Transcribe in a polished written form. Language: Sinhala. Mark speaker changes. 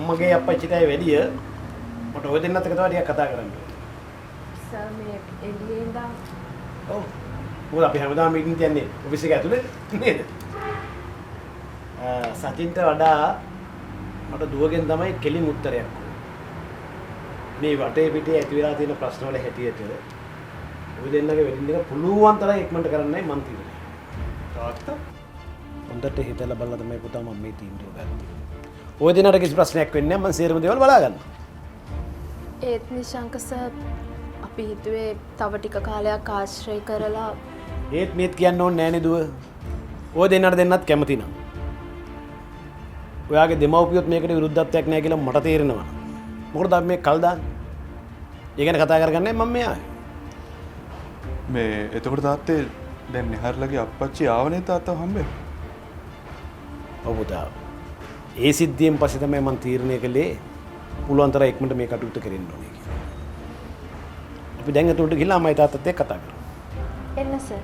Speaker 1: අම්මගේ අප්පච්චිටයි වැඩිය මට ඔය දෙන්නත් එක්ක තමයි ටිකක් කතා කරන්න ඕනේ.
Speaker 2: සර්, මේ එළියේ ඉඳන්?
Speaker 1: ඔව්. මොකද අපි හැමදාම මීටින් තියන්නේ ඔෆිස් එක ඇතුලේ නේද? සචින්ට වඩා මට දුවගෙන් තමයි කෙලින් උත්තරයක් ඕනේ. මේ වටේ පිටේ ඇති වෙලා තියෙන ප්‍රශ්න වල හැටියට ඔය දෙන්නගේ වෙඩින් එක පුළුවන් තරම් ඉක්මනට කරන්නයි මං තීරණය.
Speaker 3: තාත්තා.
Speaker 1: හොඳට හිතලා බලලා තමයි පුතා මම මේ තීන්දුව ගත්තේ. ඔය දෙන්නට කිසි ප්‍රශ්නයක් වෙන්නේ නැහැ. මං සේරම දේවල් බලා ගන්නවා.
Speaker 2: ඒත් නිශංක සර්, අපි හිතුවේ තව ටික කාලයක් ආශ්‍රය කරලා.
Speaker 1: ඒත් මේත් කියන්න ඕනේ නෑනේ දුව. ඔය දෙන්නට දෙන්නත් කැමති නම්. ඔයාගේ දෙමව්පියොත් මේකට විරුද්ධත්වයක් නෑ කියලා මට තේරෙනවා. මොකටද අපි මේ කල් දාන්නේ? ඒ ගැන කතා කරගන්නයි මම මේ ආවේ.
Speaker 3: මේ එතකොට තාත්තේ, දැන් නිහාරලගේ අප්පච්චි ආවනේ තාත්තව හම්බෙන්න.
Speaker 1: ඔව් පුතා. ඒ සිද්ධියෙන් පස්සේ තමයි මං තීරණය කළේ පුළුවන් තරම් ඉක්මනට මේ කටයුත්ත කෙරෙන්න ඕනේ කියලා. අපි දැන් ඇතුළට ගිහලා අම්මයි තාත්තත් එක්ක කතා කරමු.
Speaker 2: එන්න සර්.